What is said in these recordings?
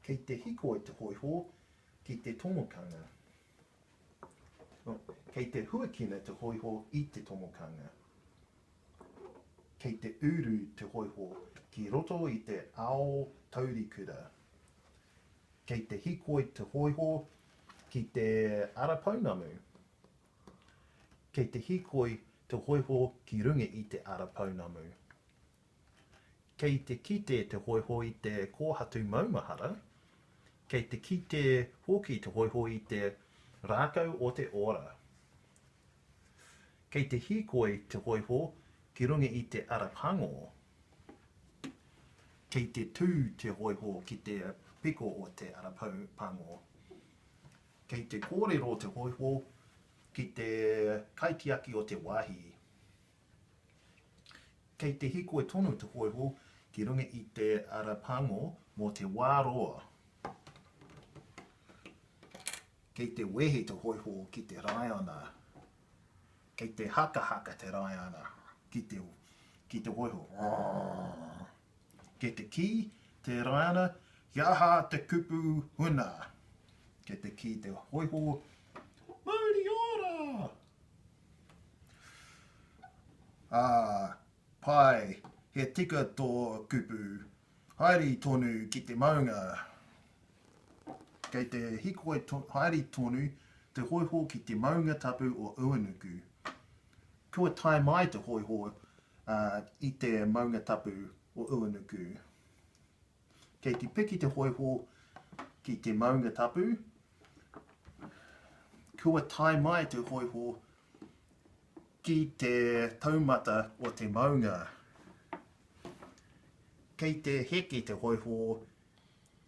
Kei te hikoi te hōiho ki te tomokanga. Kei te huakina te hōiho i te tomokanga. Kei te uru te hōiho ki roto i te ao taurikura. Kei te hikoi te hōiho ki te ara pounamu. Kei te hikoi te hōiho ki runga i te ara pounamu. Kei te kite te hōiho i te kōhatu maumahara, kei te kite hoki te hōiho i te rākau o te ora. Kei te hīkoi te hōiho ki runga i te ara pango. Kei te tū te hōiho ki te piko o te ara pango. Kei te kōrero te hōiho ki te kaitiaki o te wāhi. Kei te hikoi tonu te hōiho ki runga i te ara pango mō te wā roa. Kei te wehi te hōiho ki te raiana. Kei te hakahaka te raiana ki te, ki te hōiho. Kei te kī te raiana, He aha te kupu huna? Kei te kī te hōiho, Mauri ora! Ā, pai, he tika tō kupu. Haere tonu ki te maunga. Kei te hikoi haere tonu te hōiho ki te maunga tapu o Uenuku. Kua tae mai te hōiho i te maunga tapu o Uenuku. Kei te piki te hōiho ki te maunga tapu. Kua tae mai te hōiho ki te taumata o te maunga. Kei te heke te hōiho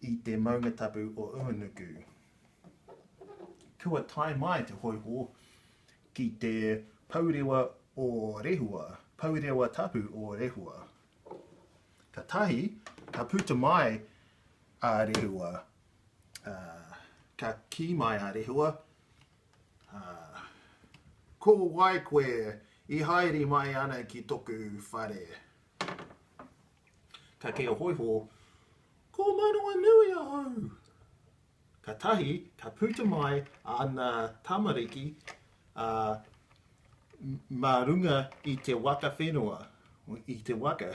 i te maunga tapu o Uenuku. Kua tae mai te hōiho ki te pourewa o Rehua, pourewa tapu o Rehua. Katahi, ka puta mai a Rehua, ka kī mai a Rehua, Ko wai koe i haere mai ana ki toku whare? Ka kī a Hoiho, Ko Manawanui ahau! Katahi, ka puta mai ana tamariki, ā, mā runga i te waka whenua, i te waka,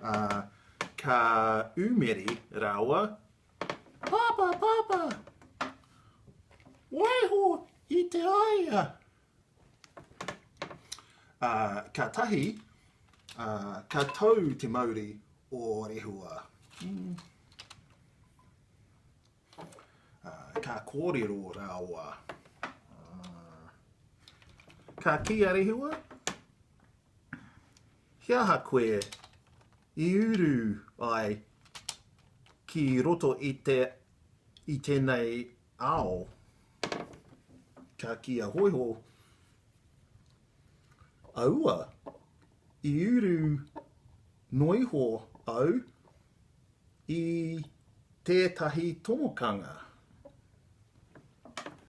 ā, ka umere rāua, Pāpā, pāpā! Waiho i te aia! Ā, kātahi, ā, ka tau te mauri o Rehua. Mm. Ā, ka kōrero rāua. Ā, ka kī a Rehua, He aha koe i uru ai ki roto i te, i tēnei ao? Ka kī a Hoiho, Aua, i uru noa iho au i tētahi tomokanga.